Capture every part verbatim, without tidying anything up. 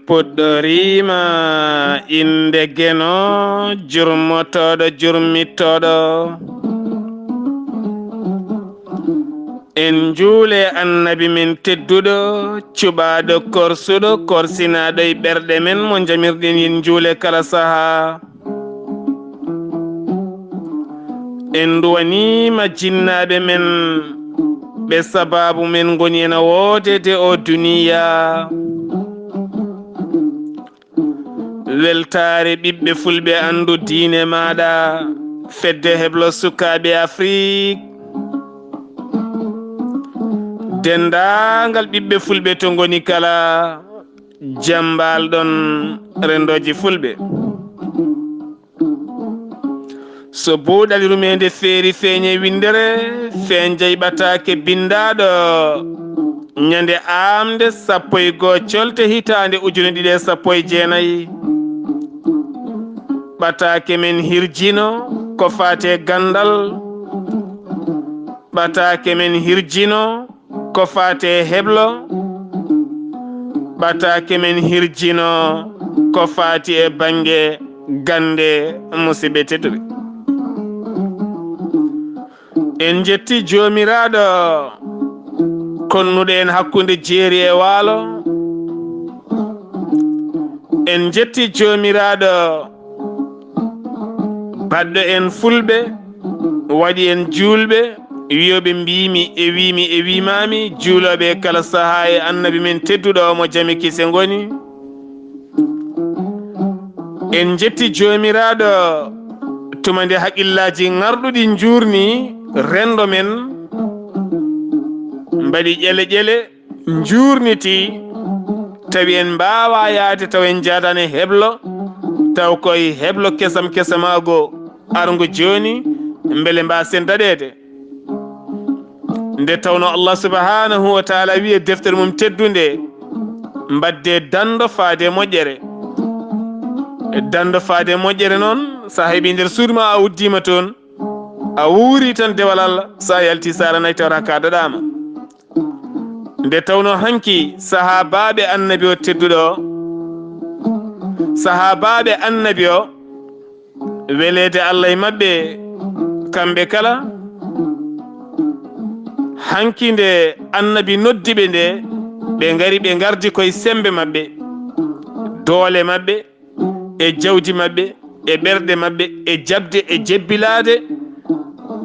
Puɗɗoriima innde Geno, jurmotooɗo, jurmittooɗo. En njuule Annabi men tedduɗo, cuɓaaɗo, korsuɗo, korsinaaɗo e ɓerɗe men, mo njamirɗen en njuule kala sahaa. En nduwaniima jinnaaɓe men, ɓe sabaabu men ngoni ena woodeede o duniya. Weltaare ɓiɓɓe fulɓe, anndu diine maaɗa, fedde heblo sukaaɓe Afrik, denndaangal ɓiɓɓe fulɓe to ngoni kala, jam mbaal-ɗon renndooji fulɓe. So buuɗal yurmeende feeri feeñe winndere, feeñjay ɓataake binndaaɗo ñande aamnde sappo e goo colte hitaande ujune ɗiɗi e sappo e jeenayi. Ɓataake men hirjino ko faati e ganndal. Ɓataake men hirjino ko faati e heblo, ɓataake men hirjino ko faati e bannge gannde, musidɓe tedduɓe. En njetti Joomiraaɗo konnuɗo en hakkunde jeeri e waalo. En njetti Joomiraaɗo baɗɗo en fulɓe, waɗi en juulɓe, wiyooɓe mbiimi e wiimi e wiimaami, juulooɓe e kala sahaa e Annabi men tedduɗo o mo jam e kise ngoni. En njetti Joomiraaɗo tuma nde haqillaaji ŋarɗuɗi njuurni renndo men, mbaɗi ƴele ƴele, njuurniti, tawi en mbaawaa yahde taw en njaadaani heblo, taw koye heblo kesam kesamaago arngo jooni, mbele mbaasen daɗeede. Nde tawnoo Allah subhanahu wa taala wi'i e deftere mum teddunde, mbaɗde danndo faade moƴƴere. Danndo faade moƴƴere noon, so a heɓii nder suudu ma, a uddiima toon, a wuuri tan dewal Allah, so a yalti, so a aranay, tawata ka daɗaama. Nde tawnoo hanki sahaabaaɓe Annabi o tedduɗo o, sahaabaaɓe Annabi o, weleede Allah e maɓɓe, kamɓe kala, hanki nde Annabi noddi ɓe nde, ɓe ngari, ɓe ngardi koye semmbe maɓɓe, doole maɓɓe, e jawdi maɓɓe, e ɓerɗe maɓɓe, e jaɓde, e jebbilaade,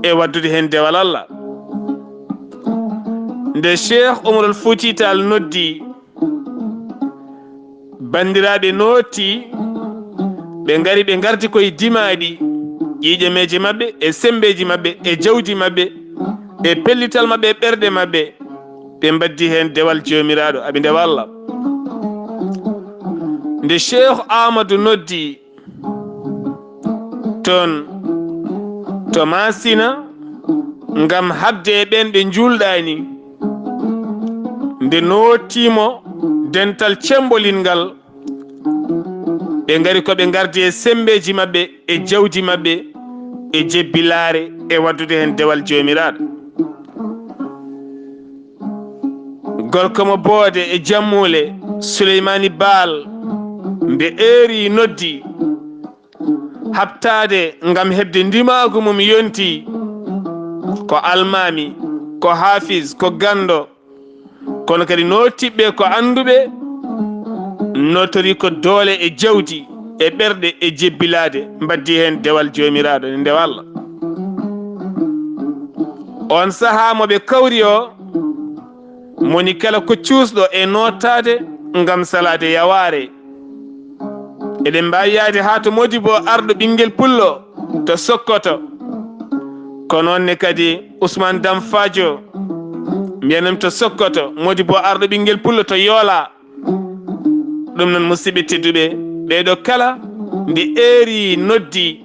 e waɗdude heen dewal Allah. Nde Cheikh Omarul Fuuti Taal noddi, banndiraaɓe nootti, ɓe ngari, ɓe ngarti koye dimaaɗi, ƴiiƴameeje maɓɓe, e semmbeeji maɓɓe, e jawdi maɓɓe, e pellital maɓɓe, e ɓerɗe maɓɓe, ɓe mbaddi heen dewal Joomiraaɗo, aɓe ndewa Allah. Nde Cheikh Amadou noddi toon to Masina ngam haɓde e ɓeen ɓe njuulɗaani, nde noottiimo dental cembolingal, ɓe ngari ko ɓe ngardi e semmbeeji maɓɓe, e jawdi maɓɓe, e jebbilaare, e waɗdude heen dewal Joomiraaɗo. Gorko mo Boode e Jammuule, Suleymaani Baal, nde eeri noddi, haɓtaade ngam heɓde ndimaagu mum yonti, ko almaami, ko haafis, ko ganndo, kono kadi noottiɓe ko annduɓe, nootori ko doole e jawdi e ɓerɗe e jebbilaade, mbaddi heen dewal Joomiraaɗo, nde ndewa Allah. Oon sahaa mo ɓe kawri o, moni kala ko cuusɗo e nootaade ngam salaade yawaare. Eɗen mbaawi yahde haa to Modibo Arɗo Ɓinngel Pullo to Sokoto. Ko noon ne kadi Ousmane Dam Fadio, mbiyanen to Sokoto, Modibo Arɗo Ɓinngel Pullo to Yoola. Ɗum noon, musidɓe tedduɓe, ɓeeɗo kala nde eeri noddi,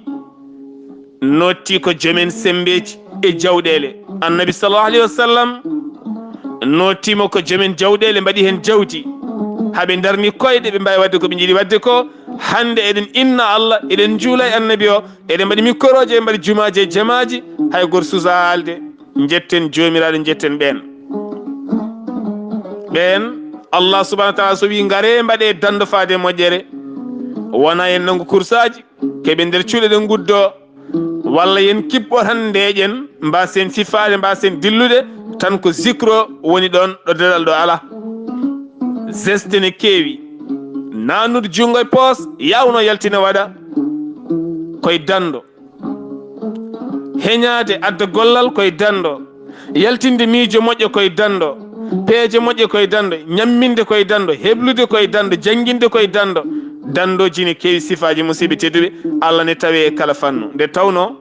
nootti ko joomen semmbeeji e jawɗeele. Annabi sallallahu alayhi wa sallam noottiima ko joomen jawɗeele mbaɗi heen jawdi. Haa ɓe ndarni koyɗe, ɓe mbaawi waɗde ko ɓe njiɗi waɗde ko. Hannde eɗen inna Allah, eɗen njuula e Annabi o, eɗen mbaɗi mikkorooje, eɗen mbaɗi jumaaji e jamaaji, hay gooto suusaa haalde. Njetten Joomiraaɗo, njetten ɓeen. Ɓeen, Allah subhanahu wa taala so wi ngare mbaɗe dando faade moƴƴere, wona en nangu kursaaji keɓe nder cuuɗe ɗen nguddo, walla yen kiɓɓo tan ndeeƴen, mbasen fifaade, mbasen dillude, tan ko zikro woni ɗon ɗo dental ɗo ala. Zeste ne keewi. Nanude junngo e poos, yawno yaltina waɗa koye dando. Heñaade adda gollal koye dando. Yaltinde miijo moƴƴo koye dando. Peeje moƴƴe koye dando. Ñamminde koye dando. Heblude koye dando. Jannginde koye dando. Dandooji ne keewi sifaaji, musidɓe tedduɓe. Allah ne tawe e kala fannu. Nde tawnoo,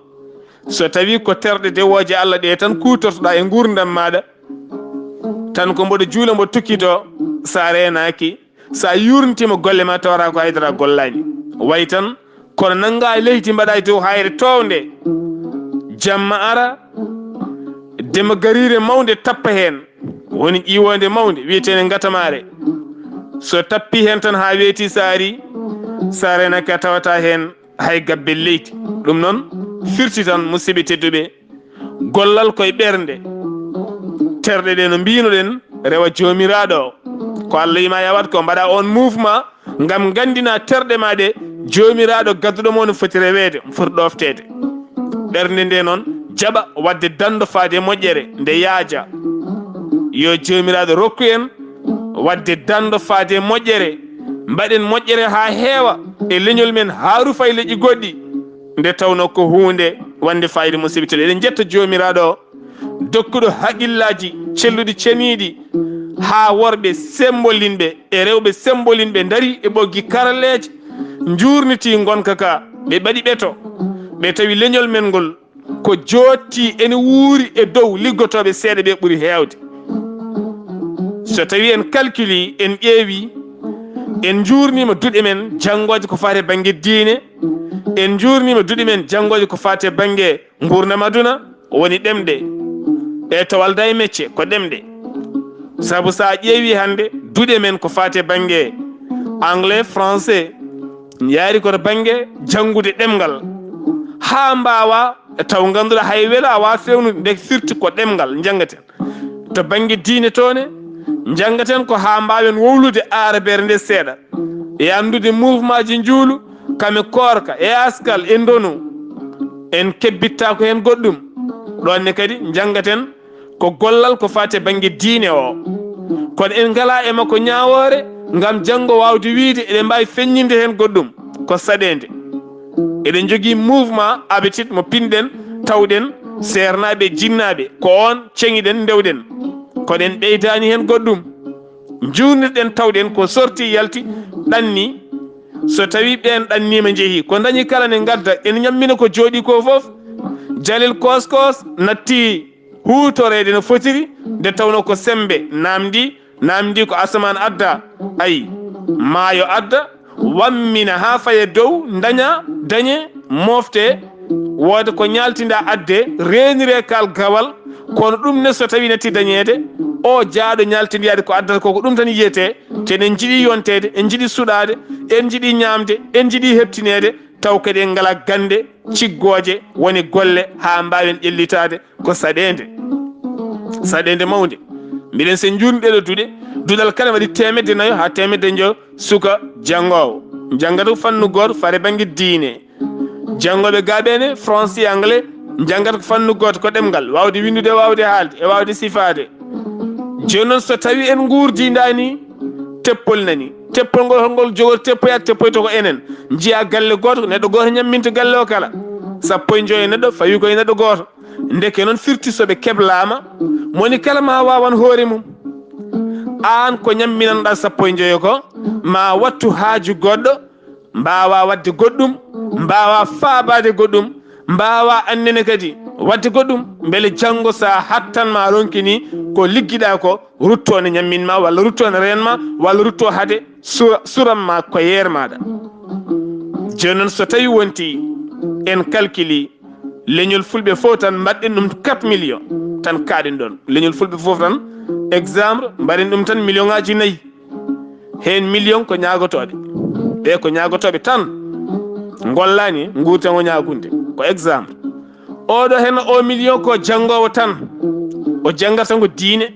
so tawii ko terɗe dewooje Allah ɗe tan kuutortoɗaa e nguurndam maaɗa, tan ko mboɗo juula, mboɗo tukkitoo, so a reenaaki, so a yuurnitiima golle ma, tawata ko haydara a gollaani. Way tan, kono nanngaa leydi, mbaɗaa e dow hayre toownde, jamma ara, dema gariire mawnde tappa heen, woni ƴiiwoonde mawnde wiyeteende ngatamaare. So tappii heen tan haa weetii, so arii, so a reenaaki a tawataa heen hay gabbe leydi. Ɗum noon firti tan, musidɓe tedduɓe, gollal koye ɓernde. Terɗe ɗe, no mbiynoɗen, rewa Joomiraaɗo o. Ko Allah wiyi ma yawat ko, mbaɗa on mouvement ngam nganndina terɗe ma ɗe Joomiraaɗo gadduɗo mo no foti reweede, mo foti ɗoofteede. Ɓernde nde noon jaɓa waɗde dando faade e moƴƴere, nde yaaja. Yo Joomiraaɗo rokku en waɗde dando faade e moƴƴere. Mbaɗen moƴƴere haa heewa e leñol men, haa rufa e leƴƴi goɗɗi. Nde tawnoo ko huunde wonde fayida, musidɓe tedduɓe. Eɗen njetta Joomiraaɗo o, dokkuɗo haqillaaji celluɗi, ceniiɗi, haa worɓe sembolinɓe e rewɓe sembolinɓe ndarii e ɓoggi karalleeje, njuurnitii ngonka ka, ɓe mbaɗi ɓeto, ɓe tawi leñol men ngol ko jooɗtii ene wuuri e dow liggotooɓe seeɗa ɓe ɓuri heewde. So tawii en kalkili, en ƴeewi, en njuurniima duɗe men janngooje ko faati e bannge diine, en njuurniima duɗe men janngooje ko faati e bannge nguurndam aduna, woni ɗemɗe. E to walda e mecce, ko ɗemɗe. Sabu so a ƴeewi hannde duɗe men ko faati e bannge anglais, français, yaari ko to bannge janngude ɗemngal. Haa mbaawa taw ngannduɗaa hay welo a waawa fewnude, nde firti ko ɗemngal njanngaten. To bannge diine to ne, njanngaten ko haa mbaawen wowlude aarabeere nde seeɗa, e anndude mouvement ji njuulu, kame koorka, e askal, e ndonu. En kebbittaako heen goɗɗum. Ɗoon ne kadi njanngaten ko gollal ko faati e bannge diine o. Kono en ngalaa e makko ñaawoore ngam janngo waawde wiyde eɗen mbaawi feññinde heen goɗɗum. Ko saɗeende. Eɗen njogii mouvement habitude mo pinɗen, tawɗen seernaaɓe e jinnaaɓe, ko oon ceŋiɗen, ndewɗen. Kono en ɓeydaani heen goɗɗum. Njuurnirɗen, tawɗen ko sorti, yalti, ɗanni. So tawii ɓeen ɗanniima, njehii, ko ndañi kala ne ngadda, en ñammina ko jooɗii ko fof. Jalel koos koos natti huutoreede no fotiri, nde tawnoo ko semmbe naamndii, naamndii ko asamaan adda, ayi, maayo adda, wammina haa faya dow, ndaña, dañe, mofte, wooda ko ñaaltinda adde, reeniree kal gawal, kono ɗum ne so tawii natti dañeede, o jaaɗo ñaaltindiyaade ko addata ko, ko ɗum tan yiyetee, te eɗen njiɗi yonteede, en njiɗi suɗaade, en njiɗi ñaamde, en njiɗi heɓtineede, taw kadi en ngalaa gannde ciggooje woni golle haa mbaawen ƴellitaade, ko saɗeende. Saɗeende mawnde. Mbiɗen, so en njuurnii ɗeeɗoo duɗe, duɗal kala waɗi teemedde nayo haa teemedde njoyo suka janngoowo. Janngata ko fannu gooto, faati e bannge diine. Janngooɓe gaa ɓee ne, français e anglais, janngata ko fannu gooto, ko ɗemngal, waawde winndude, waawde haalde, e waawde sifaade. Jooni noon, so tawii en nguurdiindaani, teppol nani. Teppol ngol, hol ngol jogori teppoyaade? Teppoyta ko enen. Njiyaa galle gooto, neɗɗo gooto ñamminta galle o kala. Sappo e njoyo neɗɗo, fawi ko e neɗɗo gooto. Ndeke noon firti so ɓe keblaama, moni kala ma waawan hoore mum. Aan ko ñamminanɗaa sappo e njoyo ko, ma wattu haaju goɗɗo, mbaawa waɗde goɗɗum, mbaawa faabaade goɗɗum, mbaawa annene kadi waɗde goɗɗum, mbele janngo so a hattan ma ronki ni ko liggiɗaa ko, rutto ne ñammin ma, walla rutto ne reen ma, walla rutto hade sura-, suram ma ko yeer maaɗa. Jooni noon, so tawii wonti en kalkili leñol fulɓe fof tan, mbaɗɗen ɗum quatre millions tan kaaɗen ɗoon. Leñol fulɓe fof tan, exemple, mbaɗen ɗum tan million ŋaaji nayi. Heen million ko ñaagotooɓe. Ɓe ko ñaagotooɓe tan. Ngollaani nguurten o ñaagunde. Ko exemple. Oɗo heen o million ko janngoowo tan. O janngata ko diine.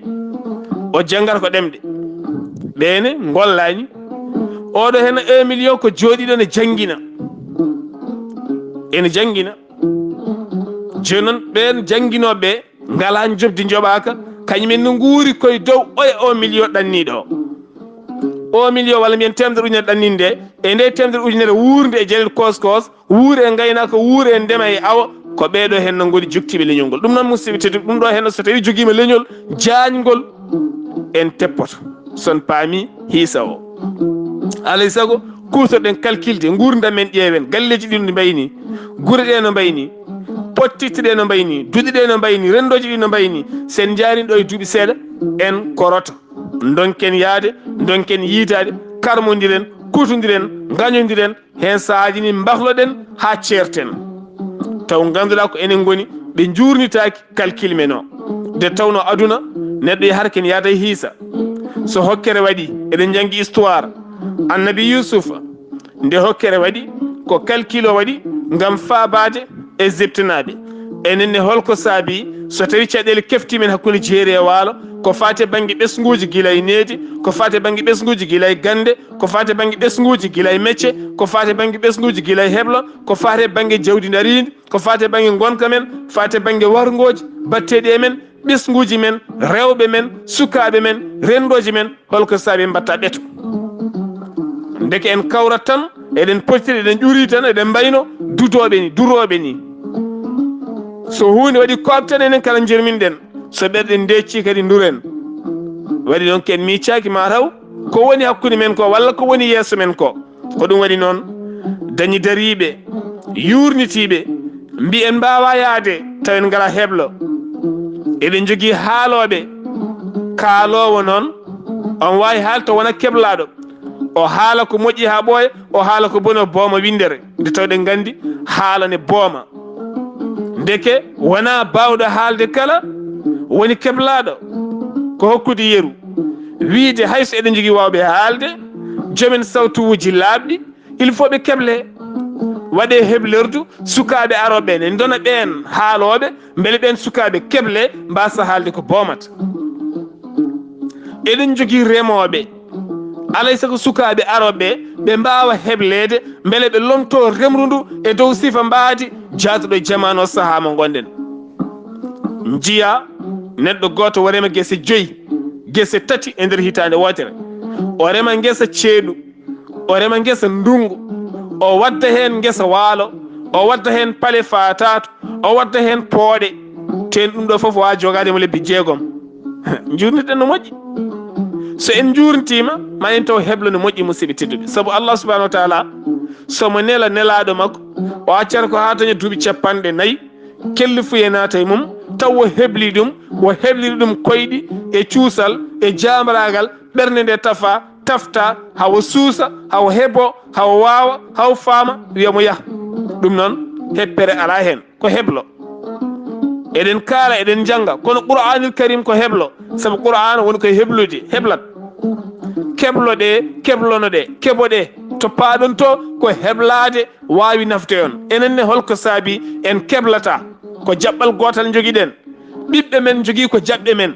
O janngata ko ɗemɗe. Ɓeene ngollaani. Oɗo heen un million ko jooɗiiɗo ne janngina. Ene janngina. Jooni noon, ɓeen jannginooɓe ngalaa njoɓdi njoɓaaka, kañum en no nguuri koye dow oya un million ɗanniiɗo o. Un million walla mbiyen teemedere ujunere ɗanninde, e nde teemedere ujunere wuurnde e janel koos koos, wuur e ngaynaaka, wuur e ndema e awo, ko ɓeeɗo heen no ngoni joktiiɓe leñol ngol. Ɗum noon, musidɓe tedduɓe, ɗum ɗo heen so tawii jogiima leñol jaañgol, en teppoto. So en paami hiisa o. Alay sago, kuutorɗen kalkilde nguurndam men, ƴeewen galleeji ɗi no mbayi ni, gure ɗe no mbayi ni, pottitte ɗe no mbayi ni, duɗe ɗe no mbayi ni, renndooji ɗi no mbayi ni. So en njaarin ɗo e duuɓi seeɗa, en koroto. Ndonken yahde, ndonken yiytaade, karmondiren, kuutondiren, ngañondiren, heen sahaaji ni mbahloɗen haa ceerten. Taw ngannduɗaa ko enen ngoni ɓe njuurnitaaki kalkil men o. Nde tawnoo aduna, neɗɗo yahata ken yahata e hiisa. So hokkere waɗi, eɗen njanngi histoire Annabi Yuusufa. Nde hokkere waɗi, ko kalkil o waɗi ngam faabaade Ejiptinaaɓe. Enen ne, holko saabii so tawii caɗeele keftii men hakkunde jeeri e waalo, ko faati e bannge ɓesnguuji gila e needi, ko faati e bannge ɓesnguuji gila e gannde, ko faati e bannge ɓesnguuji gila e mecce, ko faati e bannge ɓesnguuji gila e heblo, ko faati e bannge jawdi ndariindi, ko faati e bannge ngonka men, faati e bannge warngooji batteeɗi e men, ɓesnguuji men, rewɓe men, sukaaɓe men, renndooji men, holko saabii en mbaɗta ɓeto? Ndeke en kawrat tan, eɗen potiri, eɗen ƴuri tan, eɗen mbayno dudooɓe ni, durooɓe ni. So huunde waɗi kooɓ tan, enen kala njerminɗen. So ɓerɗe ndeccii kadi, nduren. Waɗi noon, ken miicaaki ma taw ko woni hakkunde men ko, walla ko woni yeeso men ko. Ko ɗum waɗi noon, dañi dariiɓe, yuurnitiiɓe, mbi en mbaawaa yahde taw en ngalaa heblo. Eɗen njogii haalooɓe. Kaaloowo noon, on waawi haalde taw wona keblaaɗo. O haala ko moƴƴi haa ɓooya, o haala ko boni, o booma winndere. Nde tawɗen nganndi haala ne booma. Ndeke wonaa baawɗo haalde kala woni keblaaɗo. Ko hokkude yeru, wiyde hay so eɗen njogii waawɓe haalde, joomen sawtuuji laaɓɗi, il faut ɓe keble. Waɗee heblerdu sukaaɓe arooɓe ne ndona ɓeen haalooɓe, mbele ɓeen sukaaɓe keble, mbaasa haalde ko boomata. Eɗen njogii remooɓe. Alay sago sukaaɓe arooɓe ɓe mbaawa hebleede, mbele ɓe lomtoo remru ndu e dow sifa mbaadi jaatuɗo e jamaanu o, sahaa mo ngonɗen. Njiya neɗɗo gooto o rema gese joyi, gese tati e nder hitaande wootere. O rema ngesa ceeɗu, o rema ngesa ndunngu, o wadda heen ngesa waalo, o wadda heen pale faataato, o wadda heen pooɗe. Teen ɗum ɗo fof waawa jogaade mo lebbi jeegom. Njuurnirɗen no moƴƴi. So en njuurnitiima, ma en taw heblo no moƴƴi, musidɓe tedduɓe. Sabu Allah subhanahu wa taala, so mo nela nelaaɗo makko, o accata ko haa daña duuɓi capanɗe nayi, kelli fuye naata e mum, taw o hebli ɗum, o hebliri ɗum koyɗi e cuusal e jaambaraagal, ɓernde nde tafa, tafta, hawo suusa, hawo hebo, hawo waawa, hawo faama, wiya mo yah. Ɗum noon, heppere alaa heen, ko heblo. Eɗen kaala, eɗen njannga, kono Qur'aanul Karim ko heblo, sabu Qur'aana woni koye heblude, heblat. Keblo ɗe, keblono ɗe, kebo ɗe, to paaɗon to, ko heblaade waawi nafde on. Enen ne, holko saabii en keblata? Ko jaɓɓal gootal njogiɗen. Ɓiɓɓe men njogii ko jaɓɓe men.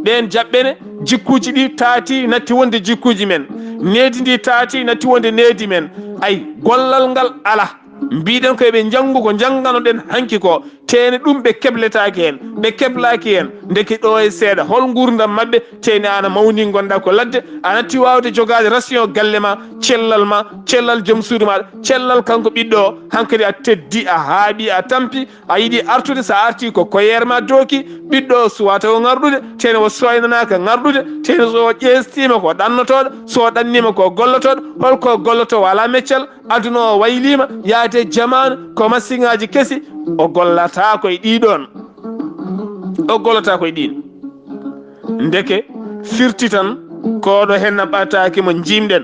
Ɗeen jaɓɓe ne, jikkuuji ɗi taati natti wonde jikkuuji men. Needi ndi taati natti wonde needi men. Ay, gollal ngal alaa. Mbiɗen ko eɓe njanngu ko njannganoɗen hanki ko. Teene ɗum ɓe kebletaaki heen, ɓe keblaaki heen. Ndeke ɗo e seeɗa, hol nguurndam maɓɓe? Teene aan a mawni, ngonɗaa ko ladde, a natti waawde jogaade ration galle ma, cellal ma, cellal joom suudu ma, cellal kanko ɓiɗɗo o. Hankadi a teddi, a haaɓi, a tampi, a yiɗi artude, so a artii ko koyeer ma dooki, ɓiɗɗo o suwata o ŋarɗude, teene o soynanaaka ŋarɗude, teene so o ƴeestiima ko ɗannotooɗo, so o ɗanniima ko gollotooɗo, holko gollotoo o alaa meccal, aduna o wayliima, yaade jamaanu, ko masiŋaaji kesi, o gollataa ko e ɗii ɗoon, o gollataa ko e ɗiin. Ndeke firti tan, ko oɗo heen na ɓataaki mo njiimɗen.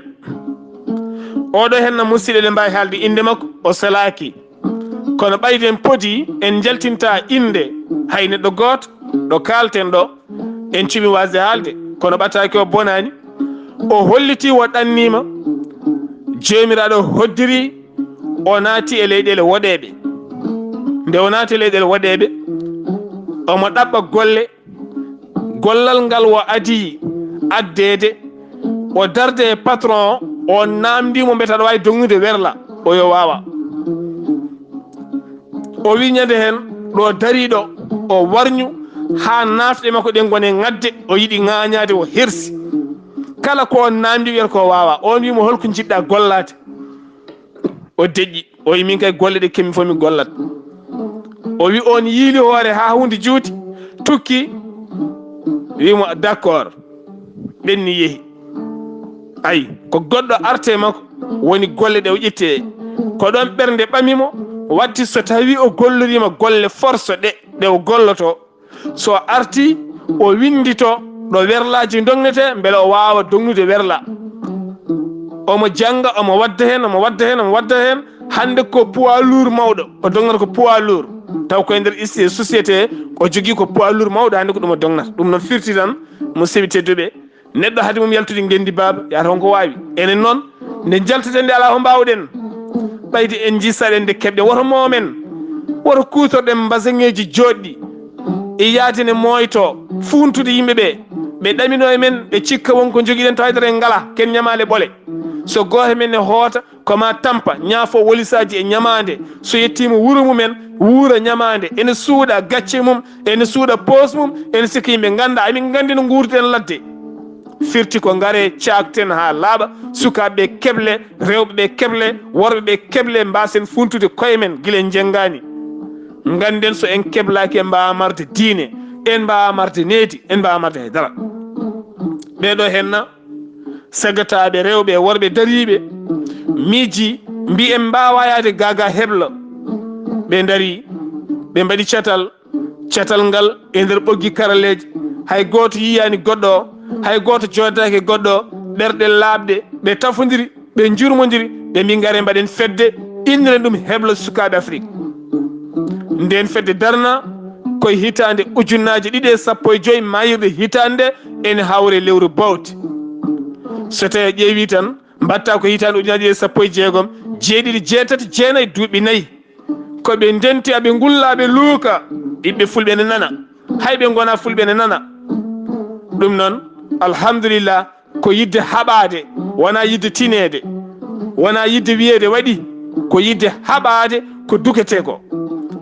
Oɗo heen na musiɗɗo, eɗen mbaawi haalde innde makko, o selaaki. Kono ɓayde en poti, en njaltinta innde hay neɗɗo gooto ɗo kaalten ɗo, en cuɓi waasde haalde, kono ɓataaki o bonaani. O hollitii o ɗanniima, Joomiraaɗo hoddiri, o naati e leyɗeele woɗeeɓe. Nde o naati e leyɗeele woɗeeɓe, omo ɗaɓɓa golle, gollal ngal o adii addeede, O darde e patron o, o naamndii mo mbiyata aɗa waawi dognude werla. O yo waawa. O wi ñande heen ɗo dariiɗo o warñu haa naafɗe makko ɗen ngone ŋadde, o yiɗi ŋaañaade, o hersi. Kala ko on naamndi wiyata ko waawa. On wi mo holko njiɗɗa gollaade? O deƴƴi, o wi min kay golle ɗe kemmi fof mi gollat. O wi on yiili hoore haa huunde juuti, tukki, wi mo d'accord. Ɓenni yehi. Ay, ko goɗɗo arte makko woni golle ɗe o ƴetti ɗe. Ko ɗon ɓernde ɓami mo, watti so tawi o golloriima golle force ɗe, ɗe o golloto, so arti o winndito ɗo werlaaji dognete mbele o waawa dognude werla. Omo jannga, omo wadda heen, omo wadda heen, omo wadda heen. Hannde ko poids lourd mawɗo o dognata, ko poids lourd. Taw koye nder isti e société o jogii ko poids lourd mawɗo, hannde ko ɗum o dognata. Ɗum no firti tan, musidɓe tedduɓe, neɗɗo hade mum yaltude ngenndi baaba, yaata on ko waawi. Enen noon, nde njalteten nde alaa ko mbaawɗen. Ɓayde en njiisaɗen nde keɓɗen, woto moomen, woto kuutorɗen mbasaŋeeji jooɗɗi e yaade ne mooyto, fuuntude yimɓe ɓe, ɓe ɗaminoo e men, ɓe cikka won ko njogiɗen, tawa dara en ngalaa, ken ñamaale ɓole. So gooto men ne hoota, ko ma tampa, ñaafo wolisaaji e ñamaande. So yettiima wuro mumen, wuura ñamaande. Ene suuɗa gacce mum, ene suuɗa poos mum, ene sikka yimɓe ngannda, amin nganndi no nguurden ladde. Firti ko ngare caakten haa laaɓa, sukaaɓe ɓe keble, rewɓe ɓe keble, worɓe ɓe keble, mbaasen funtude koye men gila en njenngaani. Ngannden so en keblaaki en mbaawa marde diine, en mbaawa marde needi, en mbaawa marde hay dara. Ɓee ɗoo henna sagataaɓe rewɓe e worɓe dariiɓe miiji mbi en mbaawa yaade gaagaa heblo. Ɓe ndarii, ɓe mbaɗi catal, catal ngal e nder ɓoggi karalleeji. Hay gooto yiyaani goɗɗo o, hay gooto jooɗdaaki e goɗɗo o, ɓerɗe laaɓɗe, ɓe tafondiri, ɓe njurmondiri, ɓe mbi ngare mbaɗen fedde, inndiren ɗum heblo sukaaɓe Afrik. Ndeen fedde darna koye hitaande ujunnaaje ɗiɗi e sappo e joy, maayirɗe hitaande ene hawre lewru bawti. So tawi a ƴeewi tan, mbatta ko hitaande ujunnaaje ɗiɗi e sappo e jeegom, jeeɗiɗi, jeetati, jeenayi, duuɓi nayi. Ko ɓe ndenti, aɓe ngulla, aɓe luuka. Ɓiɓɓe fulɓe ne nana. Hay ɓe ngona fulɓe ne nana. Ɗum noon, alhamdulillah, ko yidde haɓaade, wona yidde tineede, wona yidde wiyeede waɗi, ko yidde haɓaade ko duketee ko.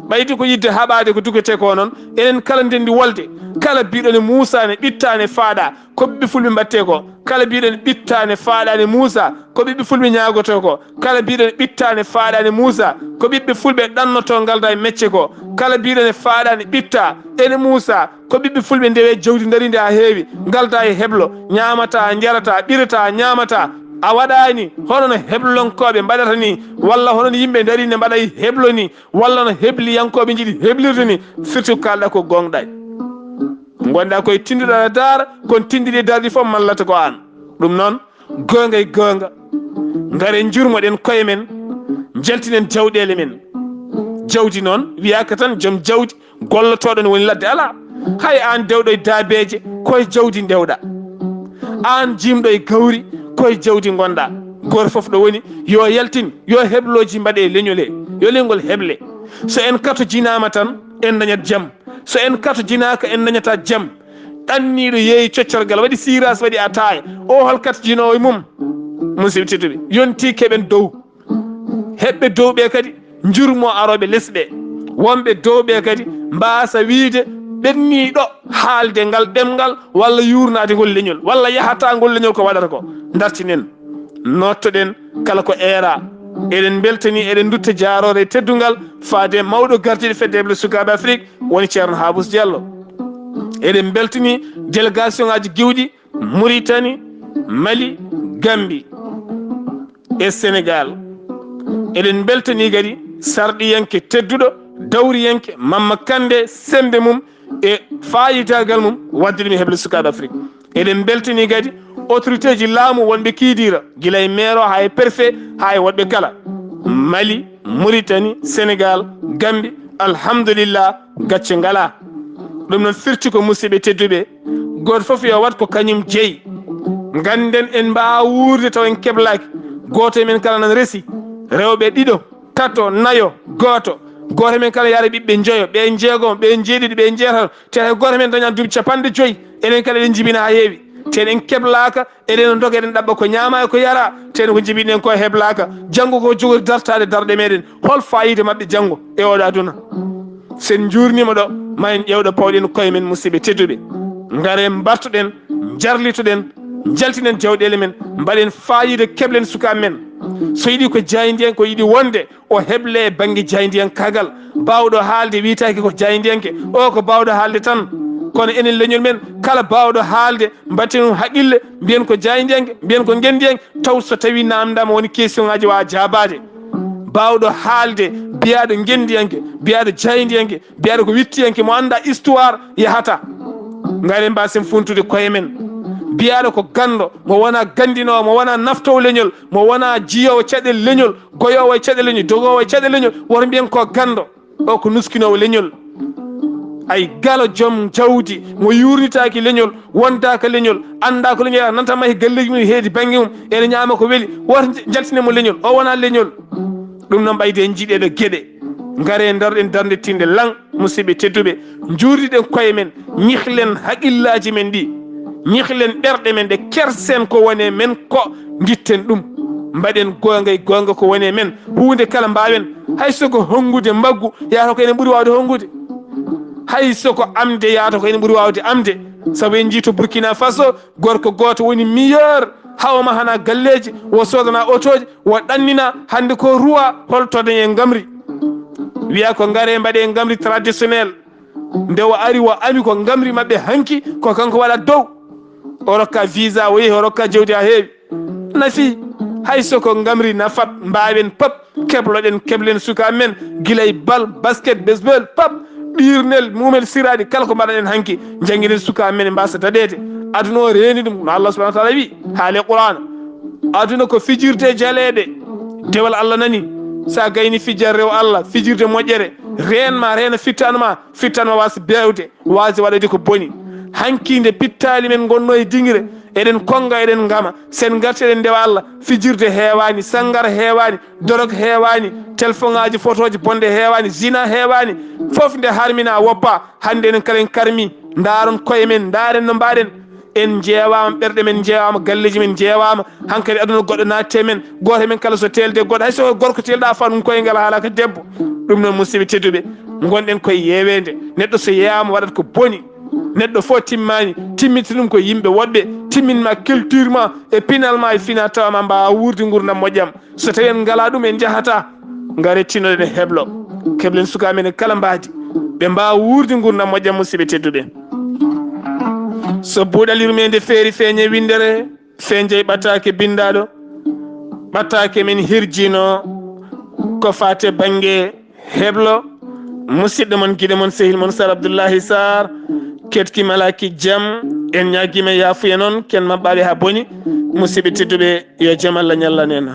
Ɓaydi ko yidde haɓaade ko duketee ko noon, enen kala ndenndi wolde, kala biɗo ne muusa ne ɓitta ne faaɗa, ko ɓiɓɓe fulɓe mbaɗtee ko. Kala biɗo ne ɓitta ne faaɗa ne muusa, ko ɓiɓɓe fulɓe ñaagotoo ko. Kala biɗo ne ɓitta ne faaɗa ne muusa, ko ɓiɓɓe fulɓe ɗannotoo ngalda e mecce ko. Kala biɗo ne faaɗa ne ɓitta ene muusa, ko ɓiɓɓe fulɓe ndewe jawdi ndarinde haa heewi, ngalda e heblo, ñaamata, njarata, ɓirata, ñaamata. A waɗaani hono no heblonkooɓe mbaɗata ni, walla hono no yimɓe ndarinde mbaɗa e heblo ni, walla no hebliyankooɓe njiɗi heblirde ni, firti ko kaalɗa ko goongɗaani. Ngonɗa koye tinduɗo aɗa daara, kono tinduɗi e darɗi fof mallata ko aan. Ɗum noon, goonga e goonga, ngaren njurmoɗen koye men, njaltinen jawɗeele men. Jawdi noon, wiyaaka tan joom jawdi gollotooɗo ne woni ladde, alaa. Hay aan dewɗo e daabeeje, koye jawdi ndewɗa. Aan jiimɗo e gawri, koye jawdi ngonɗa. Gooto fof ɗo woni, yo yaltin, yo heblooji mbaɗe e leñol he, yo leñol heble. So en katojinaama tan, en dañat jam. So en katojinaaka, en dañata jam. Ɗanniiɗo yeeyi coccorgal, waɗi siiraas, waɗi ataaya. O hol katojinoowo e mum? Musidɓe tedduɓe, yontii keɓen dow. Heɓɓe dow ɓe kadi njurmo arooɓe les ɓe. Wonɓe dow ɓe kadi mbaasa wiyde ɓenniiɗo haalde ngal ɗemngal walla yuurnaade ngol leñol, walla yahata ngol leñol ko waɗata ko. Dartinen, nottoɗen kala ko eera. Eɗen mbeltanii, eɗen ndutta jaaroore e teddungal faade e mawɗo gardiiɗo fedde heble sukaaɓe Afrik, woni Ceerno Haabus Diallo. Eɗen mbeltanii délégation ngaaji giwɗi Mauritanie, Mali, Gambie e Sénégal. Eɗen mbeltanii kadi sarɗiyanke tedduɗo, dawriyanke Mamma Kande, semmbe mum e faayidaagal mum waɗde ɗum e heble sukaaɓe Afrik. Eɗen mbeltanii kadi autorité ji laamu wonɓe Kidira, gila e maire o haa e préfet haa e woɗɓe kala. Mali, Mauritanie, Sénégal, Gambie, alhamdulillah, gacce ngalaa. Ɗum noon firti ko, musidɓe tedduɓe, gooto fof yo waɗ ko kañum jeyi. Ngannden en mbaawa wuurde taw en keblaaki. Gooto e men kala nan resi rewɓe ɗiɗo, tato, nayo, gooto. Gooto e men kala yaara ɓiɓɓe njoyo, ɓe njeegomo, ɓe njeeɗiɗi, ɓe njeetato. Te hay gooto e men dañaani duuɓi capanɗe joyi. Enen kala eɗen njibina haa heewi. Ten en keblaaka, eɗen doga, eɗen ɗaɓɓa ko ñaama e ko yara, ten ko njibiɗen ko heblaka. Janngo ko jogori dartaade darɗe meɗen. Hol faayiida maɓɓe janngo e oɗo aduna? Sen njuurnima ɗo, ma en ƴeewɗo pawɗen koye men, musidɓe tedduɓe. Ngare mbartoɗen, jarlitoɗen, jaltinen jawɗeele men, mbaɗen faayiida, keblen sukaaɓe men. So yiɗi ko jaayndiyanke, ko yiɗi wonde, o heble e bannge jaayndiyankaagal. Baawɗo haalde wiytaake ko jaayndiyanke, o ko baawɗo haalde tan. Kono enen leñol men, kala baawɗo haalde, mbatten ɗum haqqille, mbiyen ko jaayndiyanke, mbiyen ko ngenndiyanke, taw so tawi namdama woni question ngaji wa jaabaade. Baawɗo haalde, biyaaɗo ngenndiyanke, biyaaɗo jaayndiyanke, biyaaɗo ko wittiyanke, mo annda histoire yahata. Ngare mbasen funtude koye men. Biyaaɗo ko ganndo, mo wona ganndinoowo, mo wona naftoowo leñol, mo wona jiyoowo caɗeele leñol, goyoowo e caɗeele leñol, dogoowo e caɗeele leñol, woto mbiyen ko ganndo. O ko nuskinoowo leñol. Ay galo joom jawdi mo yuurnitaaki leñol, wondaaka leñol, anndaa ko leñol, nanta ma e galleeji mum, heedi bannge mum, ene ñaama ko weli, woto njaltinen mo leñol, o wona leñol. Ɗum noon, ɓayde en njiɗi ɗe geɗe, ngare daroɗen darnde tiinde laŋ, musidɓe tedduɓe, njuurdiɗen koye men, ñihlen haqillaaji men ɗi, ñihlen ɓerɗe men ɗe, kersen ko woni e men ko, nditten ɗum, mbaɗen goonga e goonga ko woni e men, huunde kala mbaawen, hay so ko honngude mbaggu, yaata ko enen ɓuri waawde honngude, hay so ko amde, yaata ko enen ɓuri waawde amde, sabu en njii to Burkina Faso, gorko gooto woni meilleur, hawma hana galleeji, wo soodana otooji, wo ɗannina, hannde ko roi, hol to dañe ngamri? Wiya ko ngare mbaɗe ngamri traditionnel. Nde o ari, o ami ko ngamri maɓɓe hanki, ko kanko waɗa dow. O rokka visa, o yehi, o rokka jawdi ha heewi. Nafi, hay so ko ngamri nafat, mbaawen pap, kebloɗen, keblen suka men, gila e bal, basket, baseball, pap, ɗiirnel, mumel siraɗi, kala ko mbaɗaɗen hanki, janngiɗen suka men, ɓe mbasa daɗede. Aduna o reeni ɗum, no Allah subhanahu wa ta'ala wi, haale Qur'an. Aduna ko fijirde jaleeɗe. Dewal Allah nani. Sa gayni fijere rew Allah, fijirde moƴƴere, reen ma, reena fittan ma, fittan ma wasa bewde, wasa waɗude ko boni. Hanki nde pittaali men ngonno e dingre, eɗen konga, eɗen ngama, sen garti eɗen ndewa Allah, fijirde heewani, sangara heewani, dorog heewani, telfoŋaaji, fotooji bonɗe heewani, zina heewani, fof nde harmina woppa. Hannde enen kala en karmi, ndaaron koye men, ndaaren no mbaɗen. En njeewaama, ɓerɗe men njeewaama, galleeji men njeewaama. Hankadi aduna goɗɗo naatti e men, gooto e men kala so teelde e goɗɗo, hay so ko gorko teelɗa fa ɗum koye ngal haala ko debbo. Ɗum noon, musidɓe tedduɓe, ngonɗen koye yeeweende. Neɗɗo so yeeyaama waɗat ko boni. Neɗɗo fof timmaani, timminta ɗum ko yimɓe woɗɓe, timminma culture ma e pinal ma e fina tawa ma mbaawa wuurde nguurndam moƴƴam. So tawi en ngalaa ɗum, en njahataa. Ngare tinoɗen e heblo. Keblen sukaaɓe men e kala mbaadi. Ɓe mbaawa wuurde nguurndam moƴƴam, musidɓe tedduɓe. So buuɗal yurmeende feeri feeñe winndere, feeñe ɓataake binndaaɗo. Ɓataake men hirjino ko faate bannge heblo. Musidɗo mon, giɗo mon, sehil mon, Sar Abdullahi Sar, ketki malaki jam. En ñaagima yaafuya noon, ken maɓɓaaɓe haa boni. Musidɓe tedduɓe, yo jam Allah ñallan en.